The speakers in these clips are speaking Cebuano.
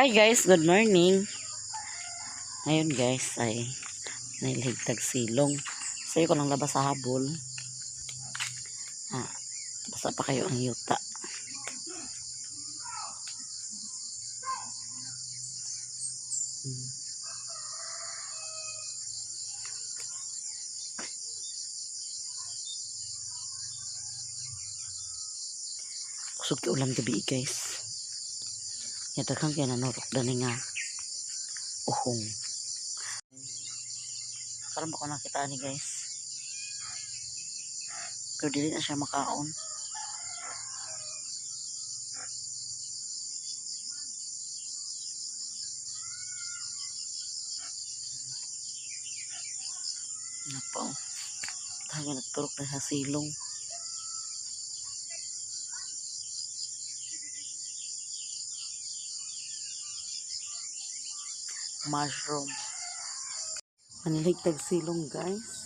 Hi guys, good morning. Ngayon guys ay nilhig tag silong. Sayo ko lang labas sa habol. Ah, basa pa kayo ang yuta. Kusog kay ulan gabi, guys. Ya, daghan kay nanurok dani nga uhong. Karon ba ko nakita ni, guys? Pero dili na siya makaon. Nga pa oh. Daghan nagturok na sa silong. Mushroom. Manilhig tag silong, guys.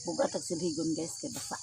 Bugat ang silhigon, guys, kay basa.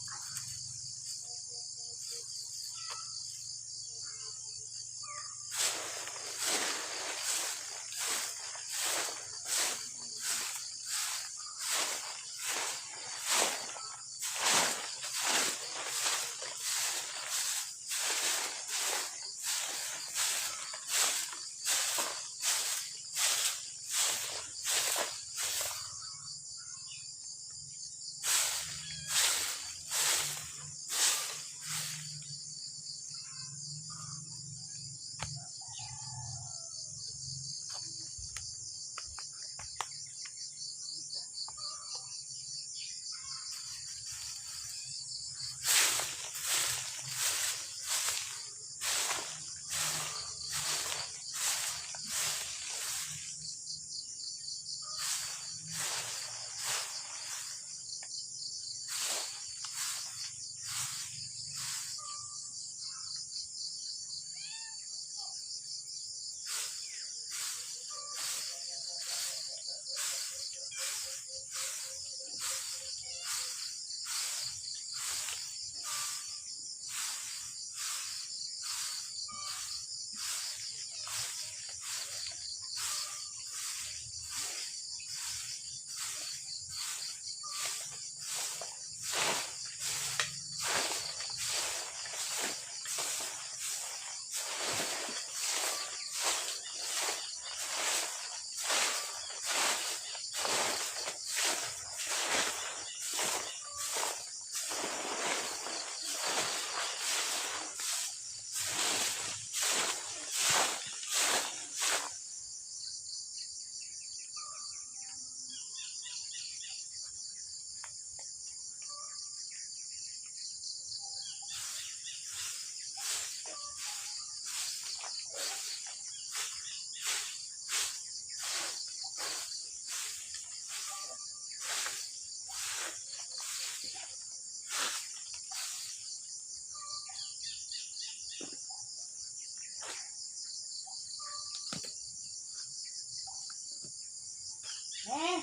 Eh!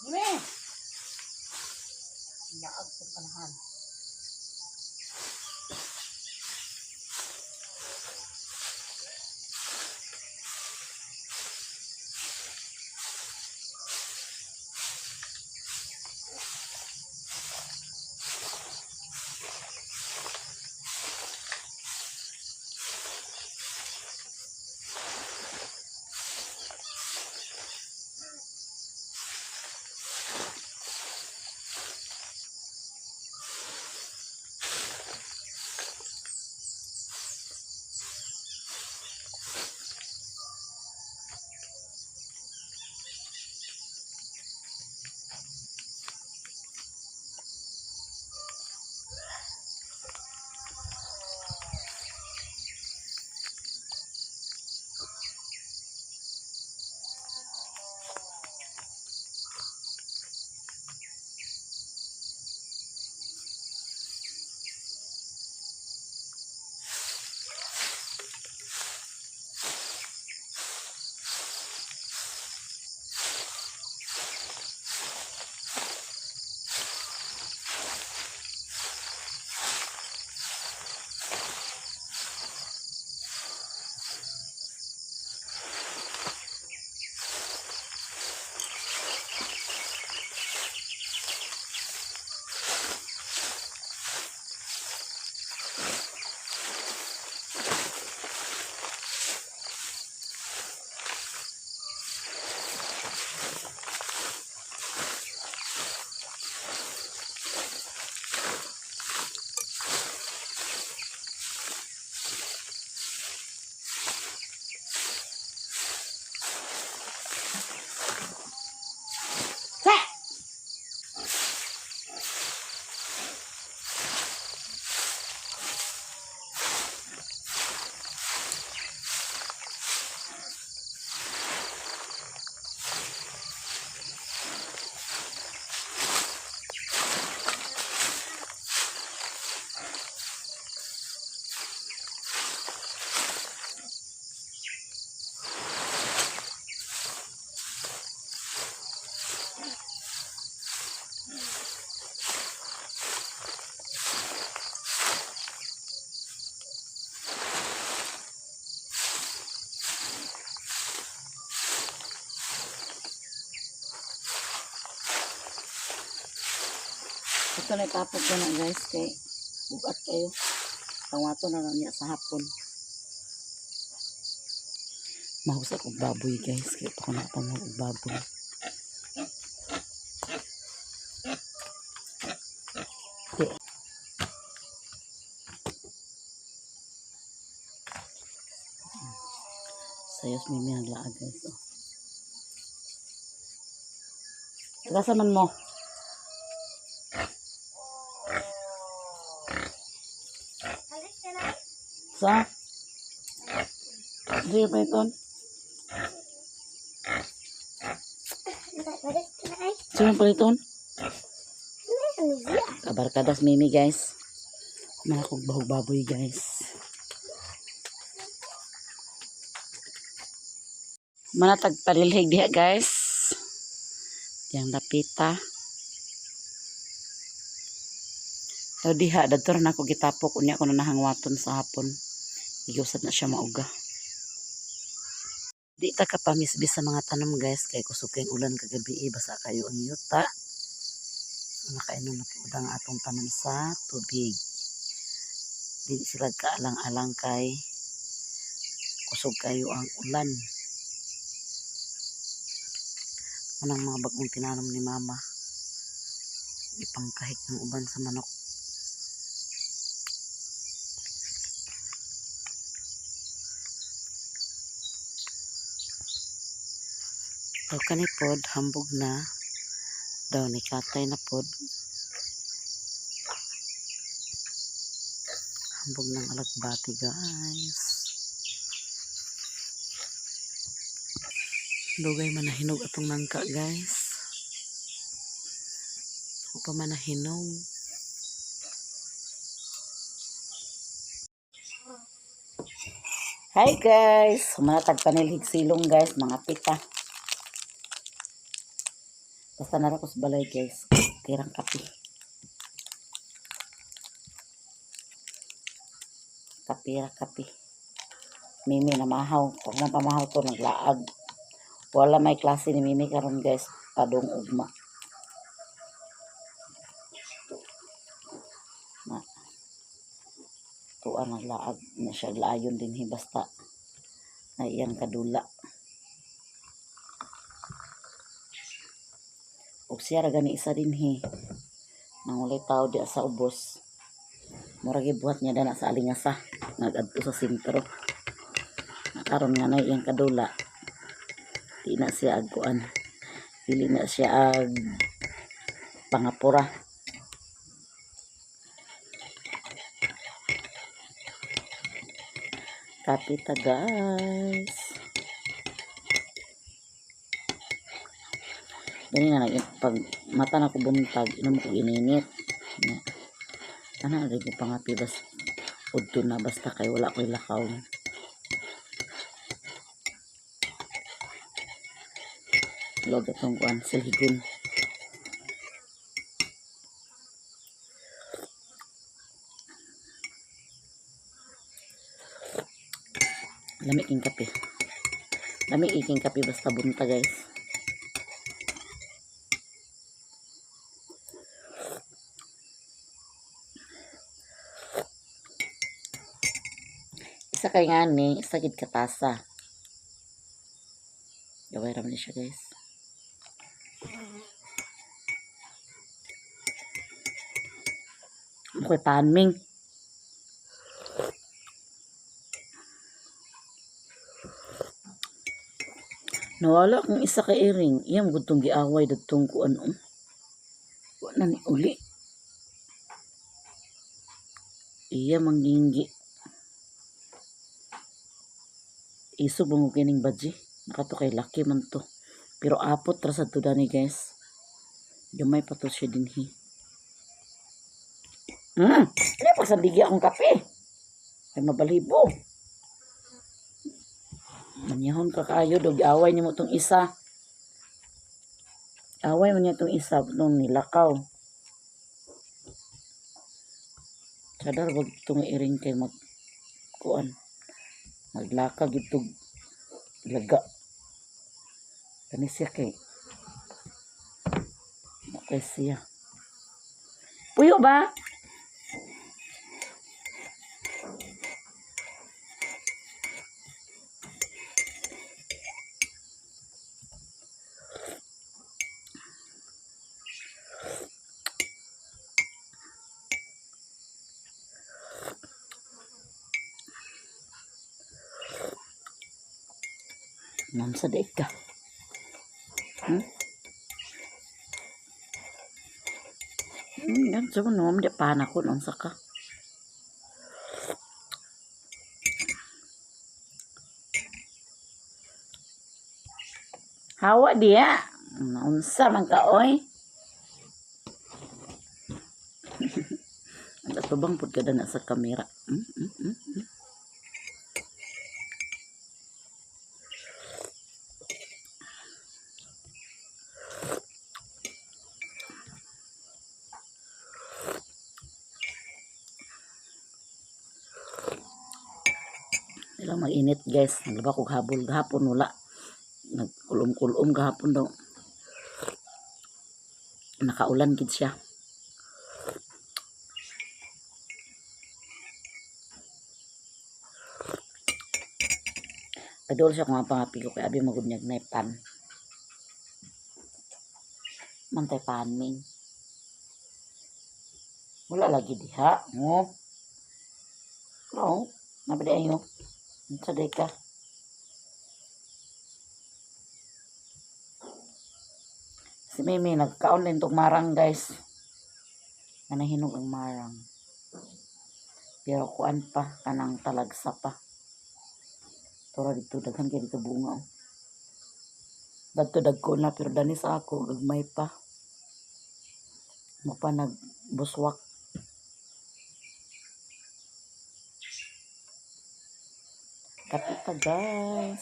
Dime! Yaag sa panahan. Ato na itapok ko na, guys, kay bugat kayo. Pangwato na lang niya sa hapon. Mahusak og baboy, guys, kay pa ko nakapamahog og baboy. Di. Sayos may naglaag, guys. Oh. Taga man mo? Sa? Di pa iton? Sino paliton? Kabarkadas mimi, guys. Mga bahog baboy, guys. Manatag palilhig diha, guys. Yang dapita. Daw diha dadto ra nako gitapok, unya ko na nahangwaton sa hapon. Igusad na siya mauga. Di ta ka pamisbis sa mga tanom, guys, kay kusog kayong ulan kagabi eh, basa kayo ang yuta. So nakainom na po ang atong tanom sa tubig. Di sila kaalang-alang kay kusog kayo ang ulan. Unang mga bagong tinanom ni Mama. Ipangkahik ng uban sa manok. Daw kani pod hambog na. Daw ni katay na pod. Hambog ng alagbati, guys. Dugay man na hinog atong nangka, guys. O pa man na hinog. Hi guys! Humanatag panilhig silong, guys, mga pita. Basta nara ko sa balay, guys. Kirang kape. Kape ra kape. Mimi na mahaw. Pag mapamahaw to, naglaag. Wala may klase ni Mimi karon, guys. Padong ugma. Na. Tuwa naglaag na siya. Laayon din hi basta na iyang kadula. Ug siya ra gani isa dinhi. Nang walay tao di sa ubos. Mura gibuhat niya dana sa alingasa. Nagadto sa sentro. Karon nga na iyang kadula. Di na siya agkuan. Dili na siya ag pangapura. Kapita, guys. Gani na nag pag mata na ko buntag, inom ko ininit. Na. Ana rin ko pangapi bas udto na basta kay wala ko'y lakaw. Log atong kuan silhigon. Lami king kape. Lami iking kape basta bunta, guys. Isa kay ngani, isa gid ka tasa. Gaway ra man ni siya, guys. Ako'y panming. Nawala akong isa ka earring. Iyang gudtong giaway dadtong kuan oh. Wa na ni uli. Iya mangginggi. Iso mo kining badji. Nakato kay laki man to. Pero apot ra sad to dani, guys. Gamay pa to siya dinhi. Ano pag sandigi akong kape? Ay mabalibo. Manyahon ka kayo dog away nimo tong isa. Away man niya tong isa nung nilakaw. Sadar wag tong iring kay mag kuan. Maglakag itog laga. Kani siya kay. Okay siya. Puyo ba? Ma'am sa daig ka. Yan, so, no, di pa na ko, unsa ka. Hawa diya. Unsa man ka, oy. Ang atubang pud ka na sa kamera. Ilang mag-init, guys. Naglaba ko habol gahapon, wala. Nagkulom-kulom gahapon daw. Nakaulan gid siya. Padol siya kung ang pangapi ko kay abi magud niyag nay pan. Mantay paning. Wala lagi diha. Oh. No, nabili ayo. Unsa day ka? Si Mimi nagkaon din tog marang, guys. Nga ang marang. Pero kuan pa kanang talagsa pa. Tora dito daghan kay dito bunga oh. Dadto dagko na pero dani sa ako gagmay pa. Mo pa nagbuswak. Kape pa, guys.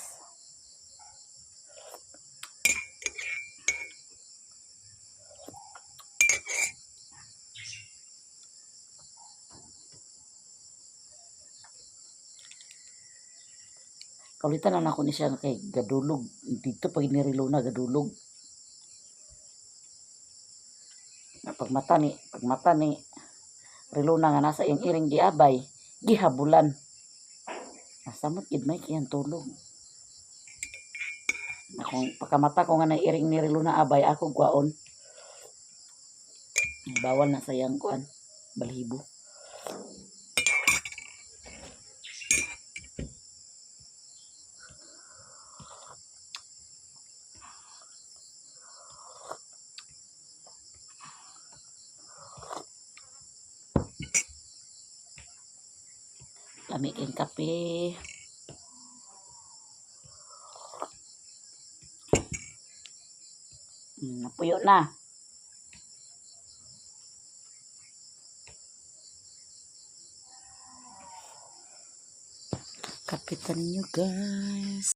Kaulitan na nako ni siya kay gadulog. Dito pag nirilo na gadulog. Na pagmata ni Riluna nga nasa iyang iring giabay, gihabulan. Nasamot gid may kiyang tulog. Akong pagkamata ko nga na iring ni Riluna abay, ako gwaon. Bawal na sa iyang kuan, balhibo. Lami kayong kape. Napuyo na. Kapitan ninyo, guys.